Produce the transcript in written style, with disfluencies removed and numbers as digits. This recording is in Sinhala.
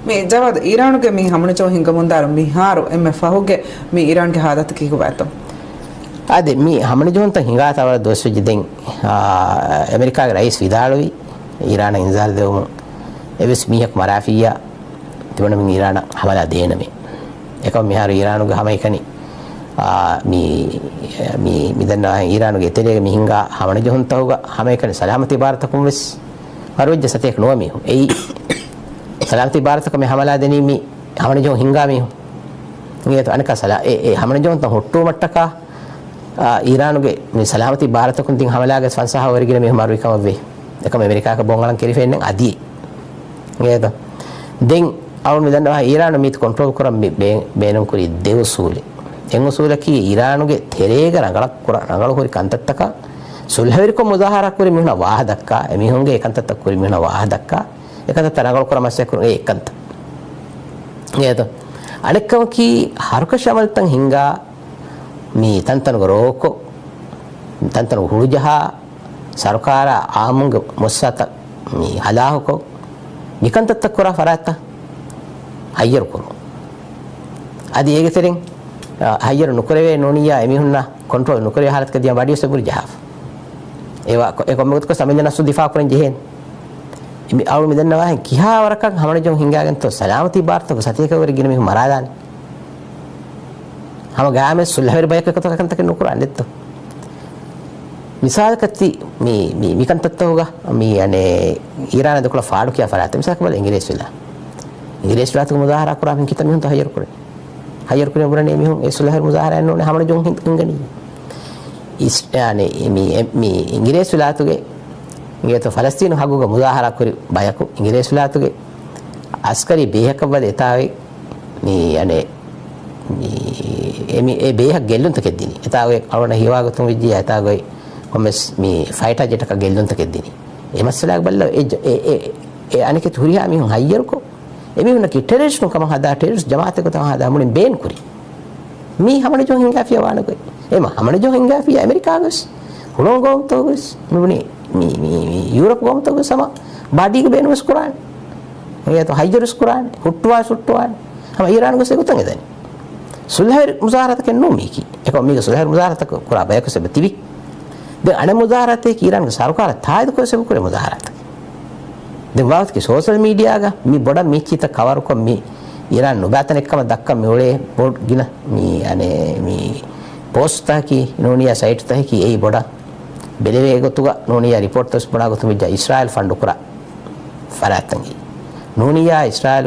මේ ජවාද ඊරානුගේ මේ හමනචෝ හිඟමුන්දාරු මිහාරු එම්මෙ ෆහුගේ මේ ඊරාන්ගේ හාදත කීකුවැතෝ අද මේ හමනජෝන්ත හිඟා තවර දොස් වෙජි ඇමරිකාගේ රයිස් විදාළුවි ඊරාන ඉන්සාල් දෙවමු එවිස් මීහක් මරාෆියා තිබුණ මින් ඊරාන හමලා දේන මේ එකම මිහාරු ඊරානුගේ හැම එකනි මේ මේ මිදන්නා ඊරානුගේ තෙලේ මිහිංගා හමනජෝන්තවුග හැම එකනි සලාමති ಭಾರತකුම් වෙස් වරුජ්ජ සතේක් නොව මිහු එයි සලාමති ಭಾರತක මේ හමලා දෙනීමි හමනජෝන් හිඟා මිහු ඉතින් අනක සලා ඒ ඒ හමනජෝන්ත හොට්ටුව මට්ටකා ඊරානුගේ මේ සලාමති ಭಾರತකුන් තින් හමලාගේ සංසහ වර්ගින මෙහෙම මරුවිකම වේ එකම ඇමරිකාක බොංගලන් කෙරිෆෙන්නේ අදී නේද දෙන් අවුන් මෙදන්නවා ඊරානු මීත් කන්ට්‍රෝල් කරන් මේ බේනම් කුරි දෙවසූලේ එන් උසූලකී ඊරානුගේ තෙරේග රඟලක් කර රඟල හොරි කන්තත්තක සුල්හවිරක මුදාහරක් කුරි මිහුන වාහ දක්කා එමිහුන්ගේ එකන්තත්තක් කුරි මිහුන වාහ දක්කා එකන්තත්ත රඟල කර මස්සක් කුර ඒ එකන්ත නේද අනෙක්කම කී හරුක ශමල්තන් හිංගා මේ තන්තන රෝකෝ තන්තන හුරුජහා සරකාර ආමුංග මොස්සත මේ හලාහකෝ නිකන්තත්ත කරා ෆරාත හයියර කරෝ අදි ඒගේ තෙරින් හයියර නොකරවේ නොනියා එමිහුන්නා කන්ට්‍රෝල් නොකරේ හලත් කදියා බඩිය සබුරි ජහාෆ ඒවා ඒ කොම්මගත් කො සමෙන් නසු දිෆා කරන් ජෙහෙන් ඉමි අවු මෙදන්නවා කිහා වරකන් හමනජොන් හිංගාගෙන් තෝ සලාමති බාර්තක සතියක වර ගින මෙහු මරා දාන්නේ හම ගාමේ සුල්හවර බයක කත කන්තක නොකරන්නේ නෙත්තෝ මිසාලකති මේ මේ මිකන්තත්තෝග මේ අනේ ඊරාන දකුල ෆාඩු කියා ෆරාත මිසාක බල ඉංග්‍රීසි වෙලා ඉංග්‍රීසි වෙලාතක මුදාහරා කරා මින් කිත මිහුන් තහයර් කරේ හයර් කරේ බුරනේ මිහුන් ඒ සුල්හවර මුදාහරා යන්න ඕනේ හමන ජොන් හිඟනි ඉස් අනේ මේ මේ ඉංග්‍රීසි වෙලාතුගේ ඉංග්‍රීසි ෆලස්තීන හගුග මුදාහරා කරි බයකු ඉංග්‍රීසි වෙලාතුගේ අස්කරි බේහක බල එතාවේ මේ අනේ මේ එමි ඒ බේහක් ගෙල්ලුන් තකෙද්දිනි එතාවේ අරණ හිවාගතුන් විජ්ජි එතාගොයි කොමස් මේ ෆයිටර් ජෙට් එක ගෙල්ලුන් තකෙද්දිනි ඒ මස්සලාක් බල්ල ඒ ඒ ඒ අනිකෙත් හුරියා මිහුන් හයියර්කෝ එමිහුන් කි ටෙරරිස්ට් කම හදා ටෙරරිස්ට් ජමාත් එක තම හදා මුලින් බේන් කුරි මී හමන ජොන් හිංගා වානකොයි එම හමන ජොන් හිංගා ෆියා ඇමරිකාගස් හුලොන් ගෝම් තෝගස් මෙබුනි මී මී මී යුරෝප් ගෝම් තෝගස් සම බාඩීක බේනුස් කුරාන් ඒ તો හයිජරුස් කුරාන් හුට්ටුවා සුට්ටුවා හම ඊරාන් ගස් එකුතන් එදනි සුල්හර් මුසාරතක නෝ මේකි එක මේක සුල්හර් මුසාරතක කුරා බයක සෙබ තිබි දැන් අන මුදාහරතේ ඊරාන්ගේ සරකාර තායිද කොසෙබ කුරේ මුදාහරත දැන් වාස්කේ සෝෂල් මීඩියා ගා මි බොඩ මිචිත කවර් කො මි ඊරාන් නොබාතන එක්කම දක්ක මි ඔලේ බොඩ් ගින මි අනේ මි පෝස්ට් තහකි නෝනියා සයිට් තහකි ඒ බොඩ බෙලවේ ගොතුග නෝනියා රිපෝට් තස් බොඩා ගොතු මිජා ඊශ්‍රායල් ෆන්ඩ් කුරා ෆරාතන්ගි නෝනියා ඊශ්‍රායල්